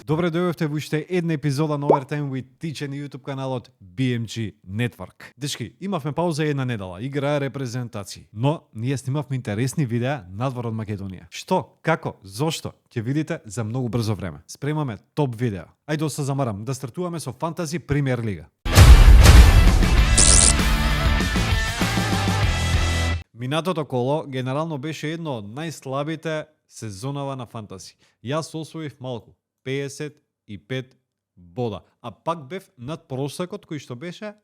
Добре дојдовте во уште една епизода на Overtime with Teach на YouTube каналот BMG Network. Дечки, имавме пауза една недела, играа репрезентации, но ние снимавме интересни видеа надвор од Македонија. Што, како, зошто, ќе видите за многу брзо време. Спремаме топ видеа. Ајде да се замарам, да стартуваме со Фантази Премиер Лига. Минатото коло генерално беше едно од најслабите сезонава на фантази. Јас освоив малку, 55 бода, а пак бев над просекот кој што беше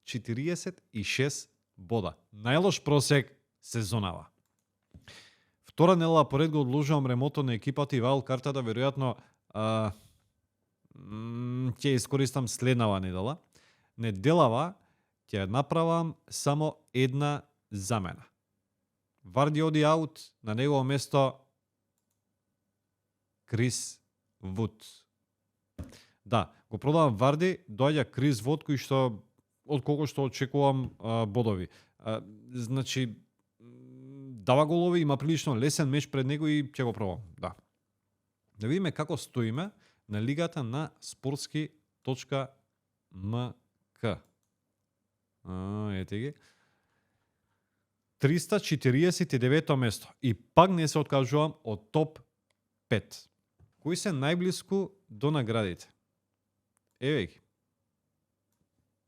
46 бода. Најлош просек сезонава. Втора недела поред го одложувам ремонтот на екипата и вайл картата, веројатно ќе искористам следнава недела. Неделава ќе направам само една замена. Варди оди аут, на негово место Крис Вуд. Да, го продавам Варди, доаѓа Крис Вуд кој што од кого што очекувам бодови. Значи дава голови, има прилично лесен меч пред него и ќе го пробам. Да. Да видиме како стоиме на лигата на sportski.mk. Ете ги. 349 место. И пак не се откажувам од топ 5. Кои се најблиску до наградите? Еве ги.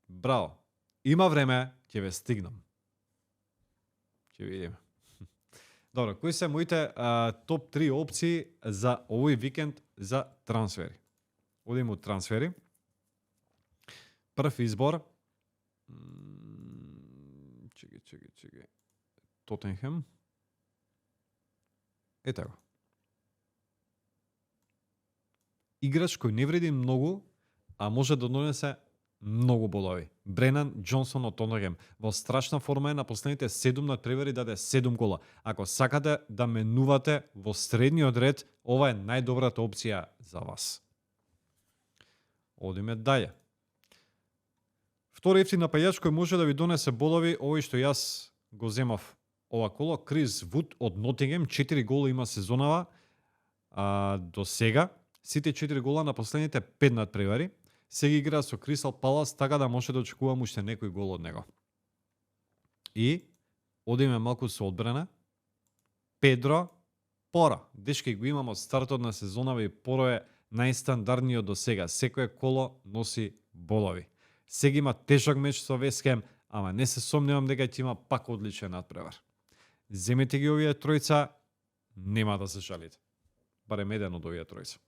Браво. Има време, ќе ве стигнам. Ќе видиме. Добро, кои се моите топ 3 опции за овој викенд за трансфери? Одиме од трансфери. Прв избор. Чеки. Тотенхем. Ете го. Играч кој не вреди многу, а може да донесе многу бодови. Бренан Џонсон од Тотенхем. Во страшна форма е, на последните 7 надпревари даде 7 гола. Ако сакате да менувате во средниот ред, ова е најдобрата опција за вас. Одиме дале. Втори ефтин напаѓач кој може да ви донесе бодови, овој што јас го земав ова коло, Крис Вуд од Нотингем, 4 гола има сезонава до сега. Сите 4 гола на последните 5 надпревари. Сега игра со Кристал Палас, така да може да очекувам уште некој гол од него. И одиме малку со одбрана. Педро Поро. Дечки го имам од стартот на сезонава и Поро е најстандардниот до сега. Секое коло носи бодови. Сега има тежок меч со Вест Хем, ама не се сомневам дека ќе има пак одличен надпревар. Земете ги овие тројца, нема да се жалите. Барем еден од овие тројца.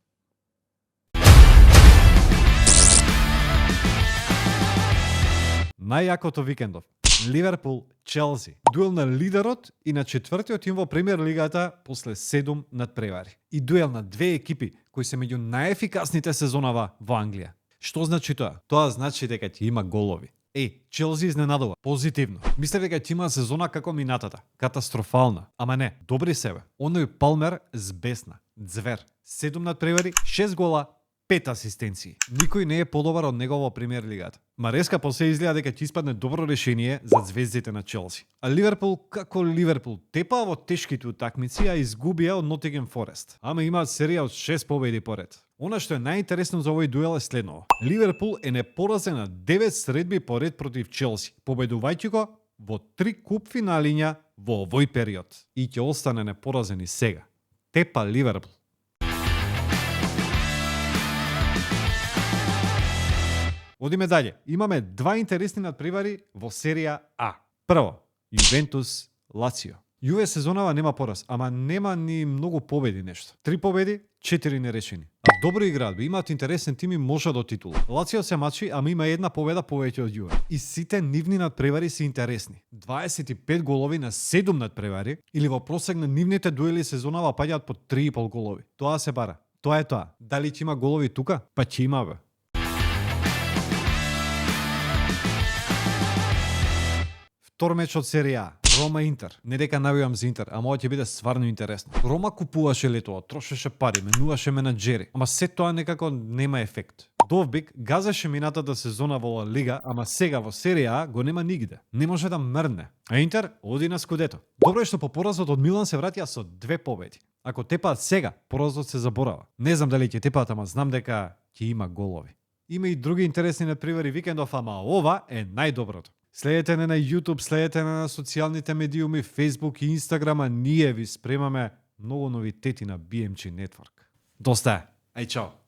Најјакото викендов. Ливерпул, Челси. Дуел на лидерот и на четвртиот тим во Премиер Лигата после 7 надпревари. И дуел на две екипи кои се меѓу најефикасните сезонава во Англија. Што значи тоа? Тоа значи дека ќе има голови. Челси изненадува. Позитивно. Мислев дека ќе има сезона како минатата. Катастрофална. Ама не, добри себе. Оној Палмер збесна. Звер. 7 надпревари, 6 гола, 5 асистенции. Никој не е подобар од него во Премиер Лигата. Мареска после изгледа дека ќе испадне добро решение за звездите на Челси. А Ливерпул, како Ливерпул, тепаа во тешките утакмици, а изгубија од Нотингем Форест. Ама имаат серија од 6 победи поред. Она што е најинтересно за овој дуел е следново. Ливерпул е непоразен на 9 средби поред против Челси, победувајќи го во 3 куп финалиња во овој период. И ќе остане непоразен и сега. Тепа Ливерпул. Одиме дале. Имаме два интересни надпревари во серија А. Прво, Јувентус Лацио. Јуве сезонава нема пораз, ама нема ни многу победи нешто. 3 победи, 4 нерешени. А добро играат, имаат интересен тим и може до титула. Лацио се мачи, ама има една победа повеќе од Јуве. И сите нивни надпревари се интересни. 25 голови на 7 надпревари, или во просек на нивните дуели сезонава паѓаат по 3,5 голови. Тоа се бара. Тоа е тоа. Дали ќе има голови тука? Па ќе има, бе. Втор меч од серија А. Рома Интер. Не дека навивам за Интер, ама ова ќе биде стварно интересно. Рома купуваше летово, трошеше пари, менуваше менаџери, ама се тоа некако нема ефект. Довбик газеше минатата сезона во Ла Лига, ама сега во серија А го нема нигде. Не може да мрдне. А Интер оди на скудето. Добро е што по поразот од Милан се враќа со 2 победи. Ако тепаат сега, поразот се заборава. Не знам дали ќе тепаат, ама знам дека ќе има голови. Има и други интересни надпревари викендов, ама ова е најдоброто. Следете не на YouTube, следете на социјалните медиуми, Facebook и Instagram, а ние ви спремаме многу новитети на BMG Network. Доста е. Ај чао.